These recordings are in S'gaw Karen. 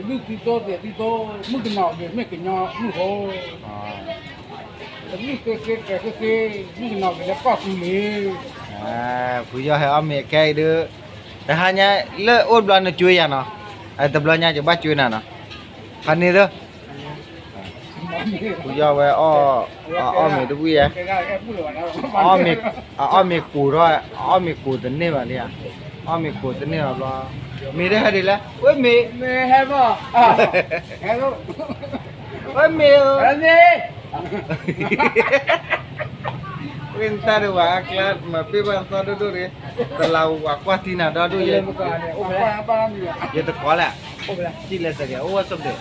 မုၢ်ထံသိသဲးထံသိ မုၣ်ကနီၤက့ၤမ့ၢ်ကညီမုၢ်ဟိ တမုၢ်ဃ့ဃ့သဲးဃ့ဃ့ မုၣ်ကနီၤက့ၤလၢကီၢ်သူလ့ၤ. ဖုယီၢ်ဟဲအီၣ်မ့ၤခဲအံၤဒုး တဟါညါလၢအိၣ်တဘျီနကွ့ယၤနီၤ, တဘျီညါယဘၣ်ကွ့နၤနီၤ, ဖးန့ၣ်သၢ ဖုယီၢ်ဝဲ အီၣ်မ့ၤတဝံၣ်ယဲ, အအီၣ်မ့ၤကိၢ်ထီၣ် အအီၣ်မ့ၤကိၢ်တန့ၢ်ဘၣ်လံဧါ, အီၣ်မ့ၤကိၢ်တန့ၢ်ဘၣ်ဘျီ, မ့ၤတဟဲဒ်လဲၣ် ဝဲမ့ၤ, ဝဲမ့ၤဧၢ, ဝဲနတၢ်ဒုးဝဲအကျါ မၤပ့ၢ်ဘၣ်သီဒိၣ်ဒိၣ်တဂ့ၤ, တလးဝၤကွၢ်ထံနၤဒီဒူၣ်ယဲ, ယတကိးလဲၣ်, စံၣ်လဲၤစကဲး အိၣ်ဝဲဆိးဘျဲၣ်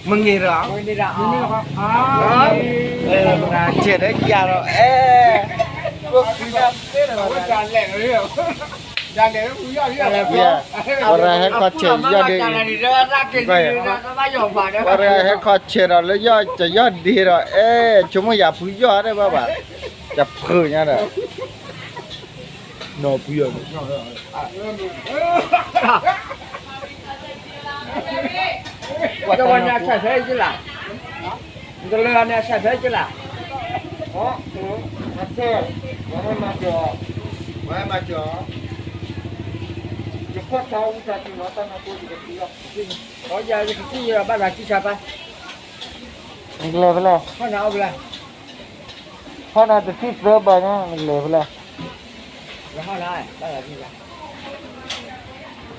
မ့ၢ်ဂ့ၤဒီး ဆဲးဒီးယၤဒီး အဲ ပှၤ ပှၤတဂၤဟဲခီဆဲးယီၢ်ဒ့, ပှၤတဂၤဟဲခီဆဲးဒီးလၢယီၢ် ကယီၢ်ဒ့ဒီး အဲ ဆိကမိၣ်ယၤဖုယီၢ်ဒဲးဘၣ်ဘၣ်, ယဖုညါဒီး နီၤဖုယီၢ်န့ၣ် တဝီညါဆဲးဆဲးကလး, တလၢန့ၣ်ဆဲးဆဲးကလး, အဆဲး, ဝဲမၤစၢၤ, ဝဲမၤစၢၤ, ယဖီၣ်ဆါဝံသးစူၤနီၤ တၢ်နၤကိယကထံၣ်လီၤ, ယကထံၣ်ယဘၣ်သးထံၣ်ဆါပၢ်, နကလဲၤဖဲလဲၣ်, ဖီၣ်နၤအိၣ်ဖဲလဲၣ်, ဖီၣ်နၤတထံၣ်သၢဘၢညါ နကလဲၤဖဲလဲၣ်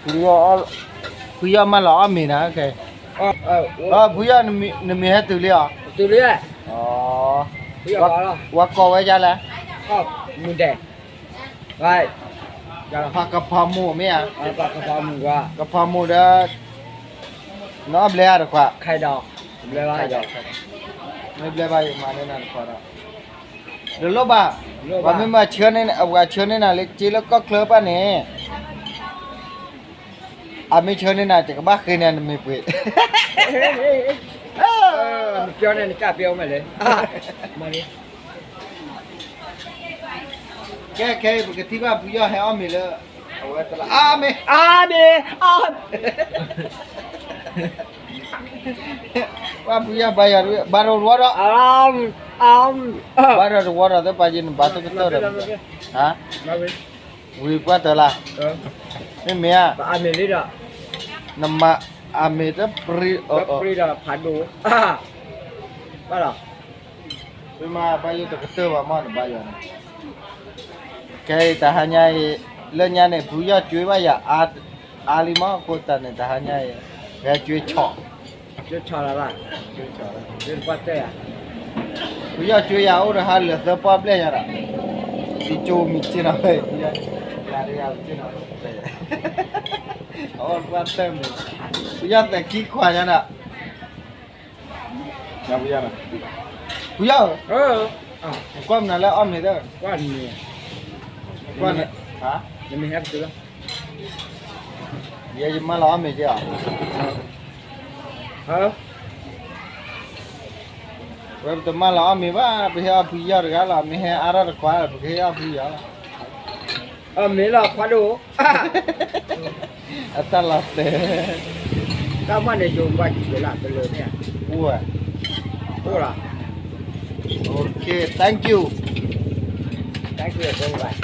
ဖုယီၢ်မၢလီၤအီၣ်မ့ၤနၤ, ဖုယီၢ် နမ့ၢ်ဟဲတုၤလံဧါ, ဝဲကိးဝဲဒ်လဲၣ်, ဖးကဖီမူမ့ၢ်ဧါ, ကဖီမူဒီး နအီၣ်ဘျဲဧါတခွါ, မ့ၢ်ဘျဲဘၣ်ယမၤန့ၢ်နၤတခွါဒီး တလိၣ်ဘၣ်, ပှၤမ့ၢ်မၤဆှၢန့ၢ် ပှၤဆှၢန့ၢ်နၤလၢက့လၢကီၢ်ချၢဘၣ်န့ၣ်, အမ့ၢ်ဆှၢန့ၢ်နၤ ယကဘၣ်ဃ့န့ၢ်နမ့ၢ်ပှ့ၤ, ကဲခဲအံၤ ပကထံၣ်ဘၣ်ဖုယီၢ်ဟဲအီၣ်မ့ၤလၢ အဝဲတလး အါမ့ၤ အါမ့ၤ အါ ဘၣ်ဖုယီၢ်ဘါယွၤတဝံၤ ဘါထီၣ်တဝီဒီး ဘါထီၣ်တဝီဒီး သ့ၣ်ပာ်ယံၤနဘါတကတၢၢ်ဒီး ဝံၤပှၢ်တၢၢ်လၢ် မ့မ့ၢ်ဧါ နမၤအမ့ၤတပြံဒီး ဖးဒိၣ် ဘၣ်လီၤ မ့ၢ်မၤဘါယွၤတကတၢၢ်ဘၣ်မ့ၢ်နဘါယွၤန့ၣ် ခဲအံၤတဟါညါအံၤ လၢညါန့ၣ် ဖုယီၢ်ကွ့ဘၣ်ယၤအါလံမး အဃိသတးန့ၣ် တဟါညါအံၤ ဟဲကွ့ဆီၣ် ဖုယီၢ်ကွ့ယၤအိၣ်တဟါလၢာ်သၢပီၢ်ဘျဲၣ်ညါဒီး တံကၠိမံၤက့နီၤ ဖုယီၢ်ကွ့နီၤ အအိၣ်တပှၢ်တၢၢ်မ့ၢ် ဖုယီၢ်သဲးခံခွါညါဒီး ဖုယီၢ်ဧၢ, ကွၢ်မနုၤလၢအီၣ်မ့ၤသၢ, ကွၢ်န့ၣ်, ယဲယမၢလီၤအီၣ်မ့ၤက့ၤအီၤ, ဝဲပတမၢလီၤအီၣ်မ့ၤဘၣ် ပဟ့ၣ်အီၣ်ဖုယီၢ်တဂၤလီၤ မ့ၢ်ဟဲအါထီၣ်တခွါ ပကဟ့ၣ်အီၣ်ဖုယီၢ်လီၤ. အမ့ၢ်လီၤခွါဒိၣ်, အတၢ်လီၤတဲာ်, တၢ်မၤန့ၣ်ယိၤကွၢ်က့ၤလၢကလၢာ်န့ၣ်, အိၣ်ဝဲ, အိၣ်လီၤ, okay, thank you, thank you, bye bye.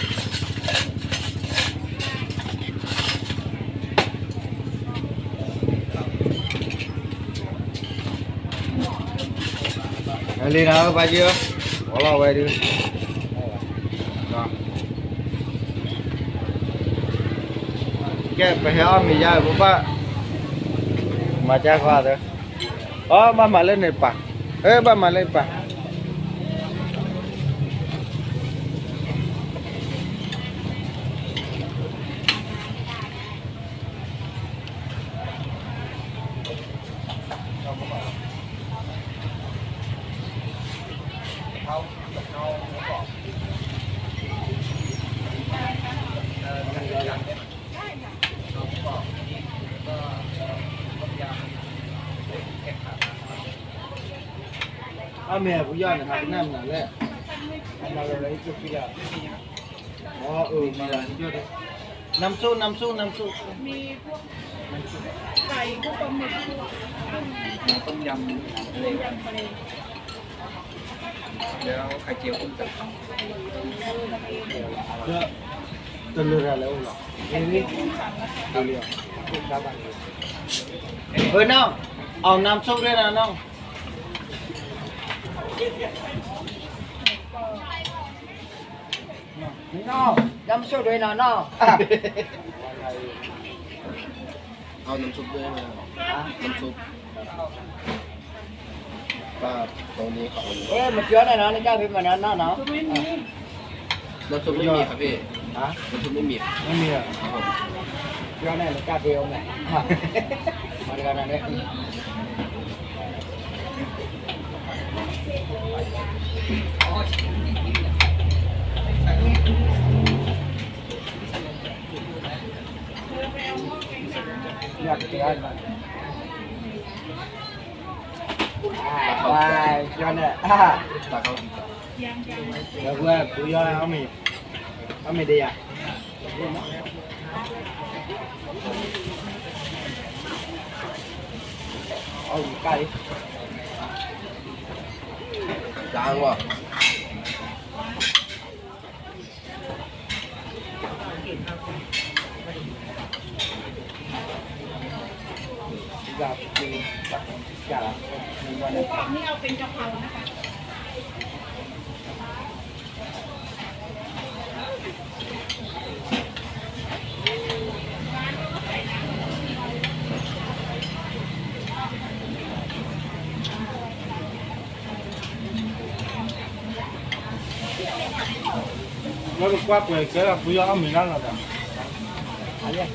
လံနၤဘၣ်ယိၣ်, အီလီၤဝဲဒုး, ကဲ ပဟဲအီၣ်မ့ၤယါ ပဘၣ်, မၤကါခွါသၢ, အီ ဘၣ်မၤလၢန့ၣ်ပၢ်, အၢ ဘၣ်မၤလၢပၢ်. အမ့ၢ်ပယီၤန့ၣ် ဟးကနၣ်မနုၤလဲၣ်, အမၤလၢလၢဟံၣ်ကဖံလၢ, အၢ မၤလၢဟံၣ်ကဖံ, နမ်ဆူၣ် နမ်ဆူၣ် နမ်ဆူၣ်, ไก่พวกปลาหมึก น้ำต้มยำทะเล แล้วไข่เจียวต้มแซ่บ တလၢတၢ်လဲၤအိၣ်လီၤ. အၢ น้อง เอาน้ำซุปด้วยนะน้อง น้อง น้ำซุปด้วยนะน้อง เอาน้ำซุปด้วยไหมครับ ฮะ น้ำซุป ป้า ตรงนี้เขา เอ๊ะ มันเยอะหน่อยเนาะ ในเจ้าพริกมันนั้นเนาะ น้ำซุปไม่มี น้ำซุปไม่มีครับพี่ ฮะ น้ำซุปไม่มี ไม่มีเหรอ ครับผม ပြောနေတယ် ကပ်ပေးအောင်မယ် မင်္ဂလာပါနဲ့ ညကတရား အာ ဘၣ် ပြောနေ အာ ဒီကွဲ ပူယော အမံၤ အမံၤတယၤ အကၢ်လံ တၢ်ဝါ လၢပကွၢ်ပှဲၤကဲလီၤ ပူယီၤအီၣ်မ့ၤလၢလီၤဒီး အလဲၣ်